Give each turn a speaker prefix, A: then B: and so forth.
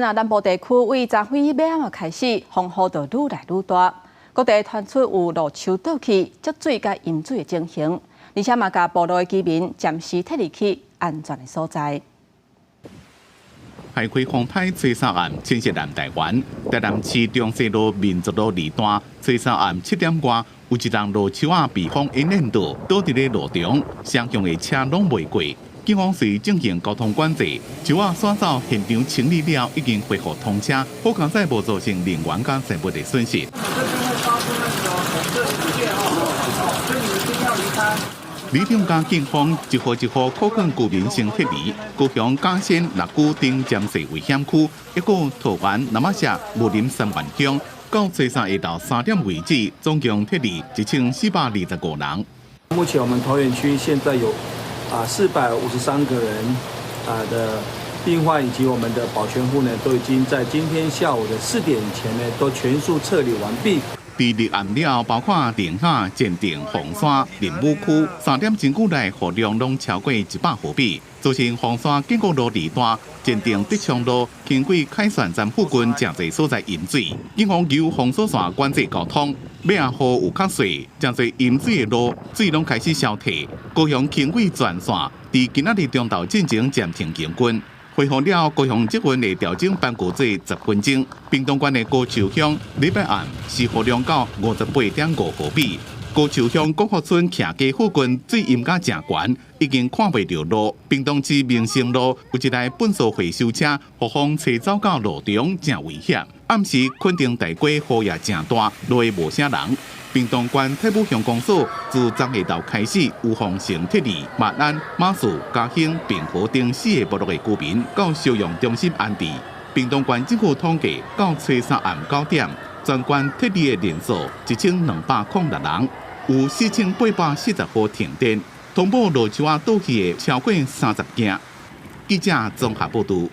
A: 那南部地區為昨昏尾暗開始，風雨就愈來愈大，各地傳出有路樹倒去、積水佮淹水的情形，而且嘛共部落的居民暫時撤離去安全的所在。
B: 海葵風颱初三暗侵襲南台灣，台南市中西路民族路二段初三暗7點外，有一棟路樹仔被風引連倒，倒佇咧路中，雙向的車攏袂過。警方隨進行交通管制，樹仔徙走現場清理了，已經恢復通車，好佳哉無造成人員佮財物的損失。
C: 這邊會發出那個紅色警戒哦，所以你們先要離開。
B: 里長佮警方一戶一戶鼓勸居民先撤離，高雄甲仙、六龜等暫時危險區，一個桃園、那瑪夏、武林三元鄉，到初三下晝3點為止，總共撤離1425人。
D: 目前我們桃園區現在有453個人的病患以及我們的保全戶呢，都已經在今天下午的4點前呢，都全數撤離完畢。
B: 佇立案了後，包括瀕海、前鎮、鳳山、林武區，3點鐘久內雨量攏超過100毫米，造成鳳山建國路二段、前鎮德昌路、輕軌凱旋站附近誠濟所在淹水，警方由封鎖線管制交通。尾仔雨有較細，誠濟淹水的路水攏開始消退。高雄輕軌全線佇今仔日中晝進前暫停營運。恢復了後，高雄捷運會調整班距做10分鐘。屏東縣的高樹鄉禮拜暗是雨量到58.5毫米。高樹鄉廣福村徛家附近水淹甲誠懸，已經看袂著路。屏東市民生路有一台糞掃回收車，予風吹走到路中，誠危險。暗時墾丁大街雨也誠大，路的無啥人。屏東縣太武鄉公所自昨下晝開始，有風先撤離馬鞍、馬祖、嘉興、平和等四个部落的居民到收容中心安置。屏東縣政府統計，到初三暗9點，全縣撤離的人數1206人，有4840戶停電，通報路樹仔倒去的超過30件。記者綜合報導。